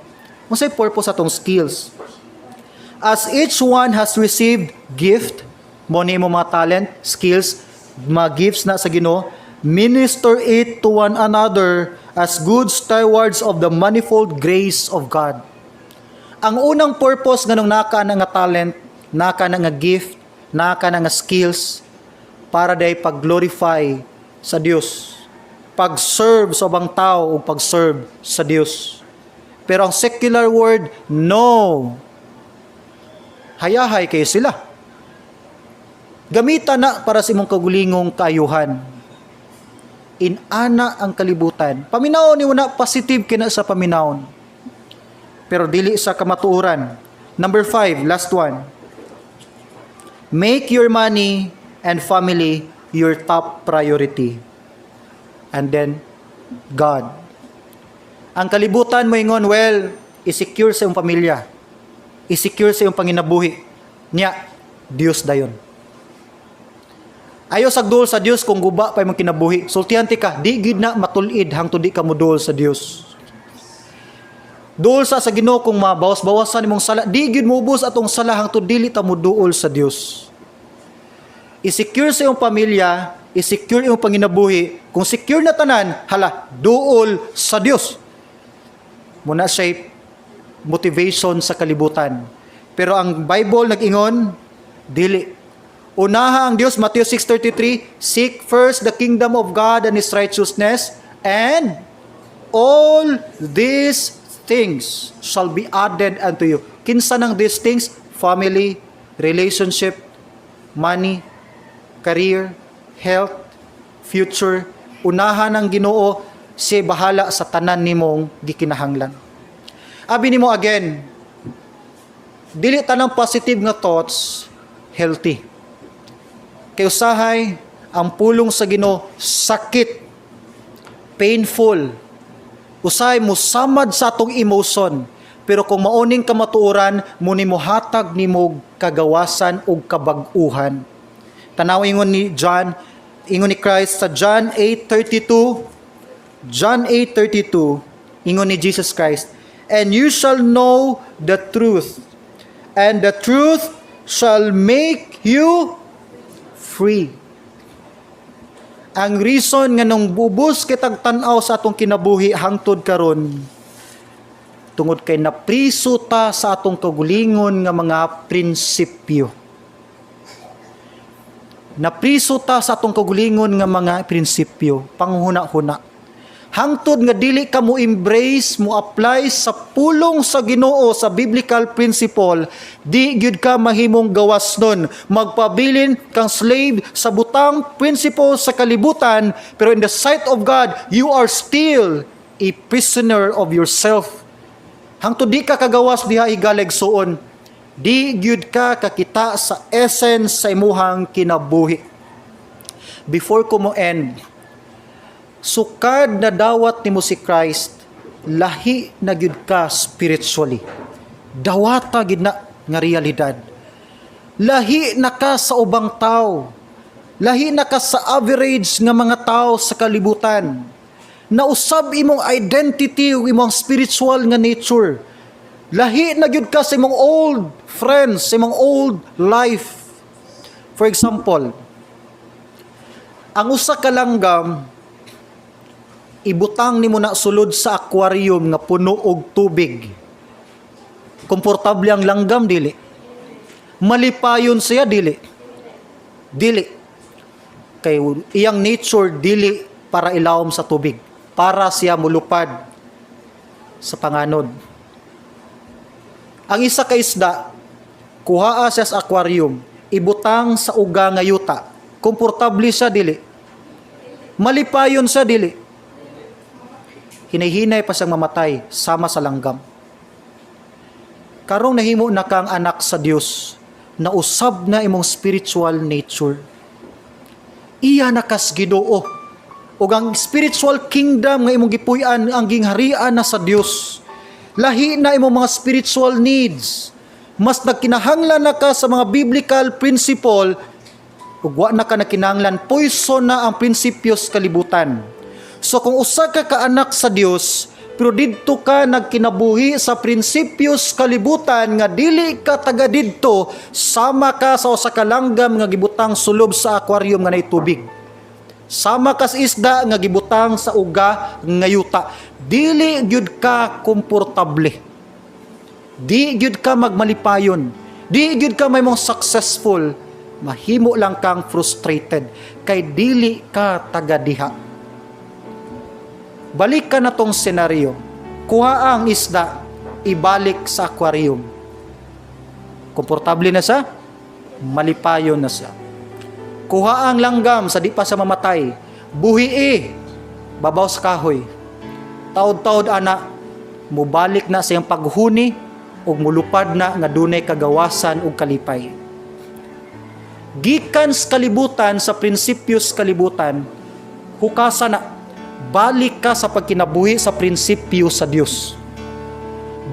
Unsa day purpose atong skills? "As each one has received gift," mao ni imong mga talent, skills, mga gifts na sa Ginoo, "minister it to one another as good stewards of the manifold grace of God." Ang unang purpose nganong naka na nga talent, naka na nga gift, naka na nga skills, para day pag-glorify sa Dios. Pag-serve sa ubang tao o pag-serve sa Dios. Pero ang secular world, no. Hayahay kayo sila. Gamita na para sa imong kagulingong kaayuhan. Inana ang kalibutan. Paminawon ni na positive kina sa paminawon. Pero dili sa kamatuoran. Number 5, last one. Make your money and family your top priority. And then, God. Ang kalibutan mo ingon, well, i-secure sa iyong pamilya. I-secure sa iyong panginabuhi. Nya, Dios dayon. Ayo sagduol sa Dios kung guba pa imong kinabuhi. Sultihan ti ka, di gid na matulid hangtod di ka moduol sa Dios. Duol sa Ginoo kung mabawas-bawasan imong sala, di gid moubos atong sala hangtod dili ta moduol sa Dios. I-secure sa iyong pamilya, i-secure imong panginabuhi. Kung secure na tanan, hala, duol sa Dios. Muna siya motivation sa kalibutan. Pero ang Bible nag-ingon, dili. Unaha ang Dios, Matthew 6:33, "Seek first the kingdom of God and His righteousness, and all these things shall be added unto you." Kinsa nang these things? Family, relationship, money, career, health, future. Unahan ang Ginoo, siya bahala sa tanan nimong gikinahanglan. Abi nimo again, dili tanang positive nga thoughts healthy. Kay usahay ang pulong sa Ginoo sakit, painful. Usahay mosamad sa atong emotion. Pero kung mao ning kamatuoran, mao ni mohatag nimo kagawasan ug kabag-uhan. Tanaw ingon ni John, ingon ni Christ sa John 8:32, John 8:32, ingon ni Jesus Christ, "And you shall know the truth, and the truth shall make you free." Ang reason nga nung bubos kitag tan-aw sa atong kinabuhi hangtod karon tungod kay napriso ta sa atong kaugalingon nga mga prinsipyo. Napriso ta sa atong kaugalingon nga mga prinsipyo, panghuna-huna. Hangtod nga dili ka mo embrace, mo apply sa pulong sa Ginoo, sa biblical principle, di gyud ka mahimong gawas nun. Magpabilin kang slave sa butang, principle sa kalibutan, pero in the sight of God, you are still a prisoner of yourself. Hangtod di ka kagawas diha, higala igsuon, di gyud ka kakita sa essence sa imuhang kinabuhi. Before ko mo end, sukad na dawat nimo si Christ, lahi na gyud ka spiritually. Dawata gyud na nga realidad. Lahi na ka sa ubang tao. Lahi na ka sa average nga mga tao sa kalibutan. Nausab imong identity ug imong spiritual nga nature. Lahi na gyud ka sa imong old friends, sa imong old life. For example, ang usa ka langgam, ibutang nimo na sulod sa aquarium nga puno og tubig. Komportable ang langgam, dili? Malipayon siya, dili? Dili. Kay iyang nature dili para ilawom sa tubig. Para siya mulupad sa panganod. Ang isa ka isda, kuhaa siya sa aquarium, ibutang sa uga nga yuta. Komportable siya, dili? Malipayon siya, dili? Hinay-hinay pa siyang mamatay sama sa langgam. Karong nahimo na kang anak sa Dios, nausab na imong spiritual nature. Iya na kas Ginoo. Ug ang spiritual kingdom nga imong gipuy-an ang gingharian na sa Dios. Lahi na imong mga spiritual needs. Mas nagkinahanglan na ka sa mga biblical principle ug wa na ka nakinahanglan, poison na ang prinsipyo sa kalibutan. So kung usa ka kaanak sa Dios pero didto ka nagkinabuhi sa prinsipyo sa kalibutan nga dili ka taga didto, sama ka sa usa ka langgam nga gibutang sulob sa aquarium nga nay tubig. Sama ka sa isda nga gibutang sa uga nga yuta. Dili gyud ka komportable. Di gyud ka magmalipayon. Di gyud ka mahimong successful. Mahimo lang kang frustrated kay dili ka taga diha. Balik ka na tong senaryo. Kuha ang isda, ibalik sa aquarium. Komportable na siya, malipayon na siya. Kuha ang langgam sa di pa sa mamatay. Buhi babaw sa kahoy. Taod-taod ana, mubalik na sa iyang paghuni ug mulupad na nga dunay kagawasan ug kalipay. Gikan sa kalibutan, sa prinsipyo sa kalibutan, hukasa na, balik ka sa pagkinabuhi sa prinsipyo sa Dios.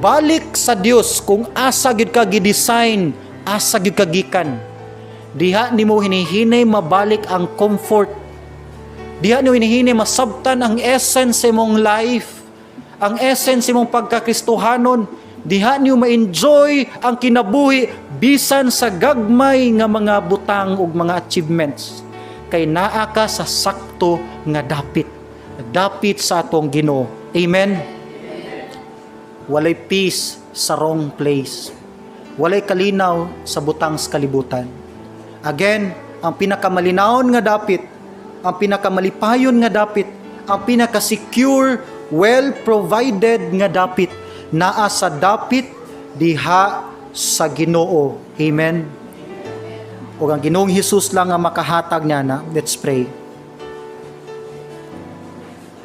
Balik sa Dios kung asa gyud ka gi-design, asa gyud ka gikan. Diha nimo hinihinay mabalik ang comfort. Diha nimo hinihinay masabtan ang essence sa imong life, ang essence sa imong pagkakristohanon. Diha niyo ma-enjoy ang kinabuhi bisan sa gagmay nga mga butang ug mga achievements. Kay naa ka sa sakto nga dapit. Dapit sa atong Ginoo. Amen. Walay peace sa wrong place. Walay kalinaw sa butang sa kalibutan. Again, ang pinakamalinawon nga dapit, ang pinakamalipayon nga dapit, ang pinaka-secure, well-provided nga dapit, naa sa dapit diha sa Ginoo. Amen. Ug ang Ginoong Hesus lang ang makahatag niya na. Let's pray.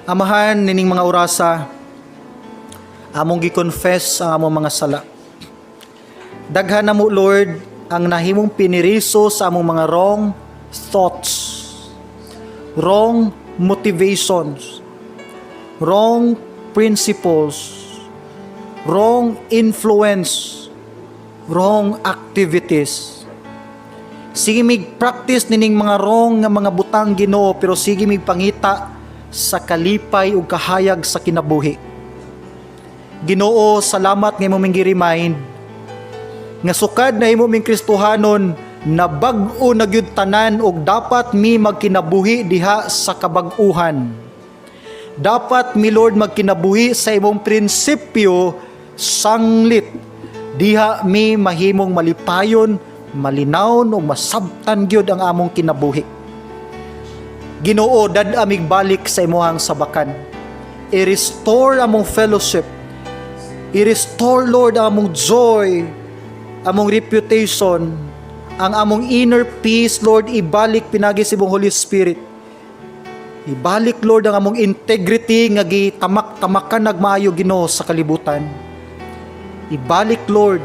Amahan, nining mga orasa, among gi-confess ang among mga sala. Daghan na mo, Lord, ang nahimong piniriso sa among mga wrong thoughts, wrong motivations, wrong principles, wrong influence, wrong activities. Sige mig practice nining mga wrong nga mga butang, Ginoo, pero sige mig pangita sa kalipay ug kahayag sa kinabuhi. Ginoo, salamat nga imo ming gi-remind nga sukad na imo ming Kristohanon na bag-o na gyud tanan ug dapat mi magkinabuhi diha sa kabag-uhan. Dapat mi, Lord, magkinabuhi sa imong prinsipyo sanglit diha mi mahimong malipayon, malinawon ug masabtan gyud ang among kinabuhi. Ginoo, dad-a mig balik sa imuhang sabakan. I-restore among fellowship. I-restore, Lord, ang among joy, among reputation, ang among inner peace, Lord, ibalik pinagi sa imong Holy Spirit. Ibalik, Lord, ang among integrity nga gitamak-tamakan nagmaayo, Ginoo, sa kalibutan. Ibalik, Lord,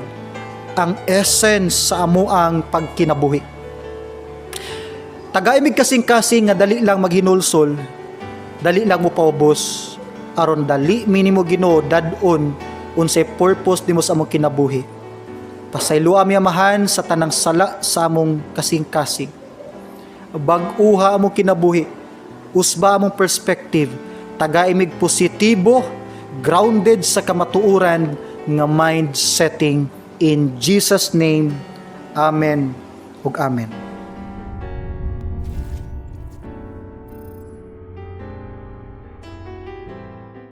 ang essence sa amoang pagkinabuhi. Tagai mig kasing-kasing nga dali lang maghinulsol, dali lang mo paubos, aron dali minimo, Ginoo, dad-on unsay purpose nimo sa among kinabuhi. Pasayloa mi, Amahan, sa tanang sala sa among kasing-kasing. Bag-uha among kinabuhi. Usba among perspective. Tagai mig positibo, grounded sa kamatuoran nga mind setting. In Jesus' name, Amen ug Amen.